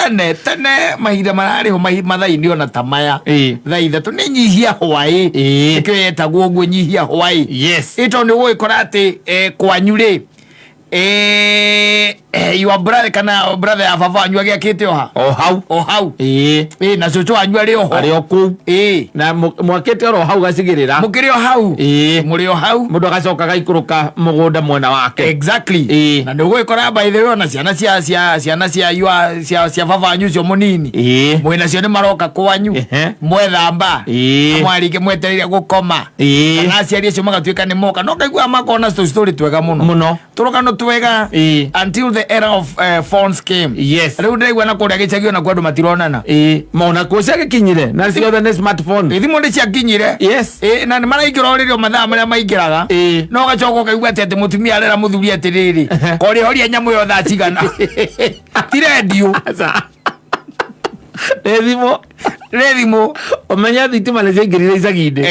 Tene tene mahinda mararĩ ho mathaa-inĩ ona ta maya, thaa 3 nĩ nyihia hwaĩ. Nĩkĩo yetagwo ũguo, nyihia hwaĩ. Ĩ tondũ nĩ ũgũgĩkora atĩ kwanyu rĩ, your brother kana brother ya baba wanyu agĩakĩte o ha? O hau. O hau. Na cũcũ wanyu arĩ oho. Arĩ o kũu. Na mwakĩte oro hau gacigĩrĩra. Mũkĩrĩ o hau. Mũrĩ o hau. Mũndũ agacoka agaikũrũka mũgũnda mwena wake. Na nĩ ũgũgĩkora, by the way, ona ciana cia ciana cia your cia baba wanyu ũcio mũnini mwĩnacio nĩ maroka kwanyu. Mwethamba, mwarĩkia mwetereire gũkoma, kana aciari acio magatuĩka nĩ moka, no kaiguaga makona tũstory twega mũno. Mũno. Tũrũgano twega. Until the era of phones came. Rĩu ndĩraigua na kũrĩa gĩcagi ona kwa andũ matironana. Mona kuo ciagĩkinyire na ciothe nĩ smartphone. Thimũ nĩ ciakinyire. Na nĩ maraingĩra o rĩrĩa mathaa marĩa maingĩraga. No ũgacoka ũkaigua atĩ mũtumia arera mũthuri atĩrĩrĩ, korĩhoria nyamũ ĩyo thaa cigana, ti rendio. Aca. Nĩ thimũ. Nĩ thimũ. Ũmenye thitima nĩ ciaingĩrire icagi-inĩ.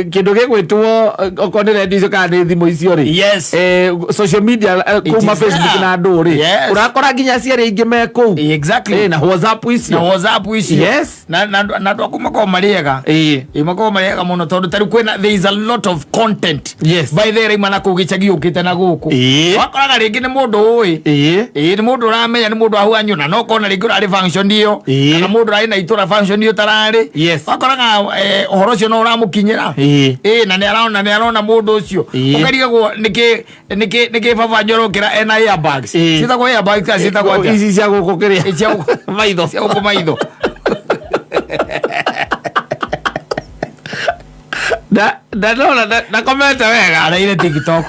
Kĩndũ gĩgwĩtwo okorwo nĩ redio icio kana nĩ thimũ icio rĩ, social media, kuma is Facebook there. na andũ rĩ, ũrakora nginya aciari aingĩ me kũu. Na WhatsApp icio. Na WhatsApp icio. Na andũ aku makoragwo marĩ ega. Ĩ, makoragwo marĩ ega mũno tondũ tarĩu kwĩna, there is a lot of content by the way na kũu gĩcagi ũkĩte na gũkũ. Wakoraga rĩngĩ nĩ mũndũ ũĩ. Ĩ, nĩ mũndũ ũramenya, nĩ mũndũ ahuanyu, na no kona rĩngĩ ũrarĩ function ĩyo, kana mũndũ ũrarĩ na itũra function ĩyo ũtararĩ. Wakoraga ũhoro ũcio no ũramũkinyĩra. Ĩ, na nĩ arona mũndũ ũcio. Ũkarigagwo nĩkĩ baba nyorokĩra ena airbags. Ciĩtagwo airbags kana ciĩtagwo atĩa? Ici cia gũkũ kĩrĩa? Ĩ, cia gũkũ- maitho. Cia gũkũ maitho. Ndanona ndakomete wega. Araire TikTok.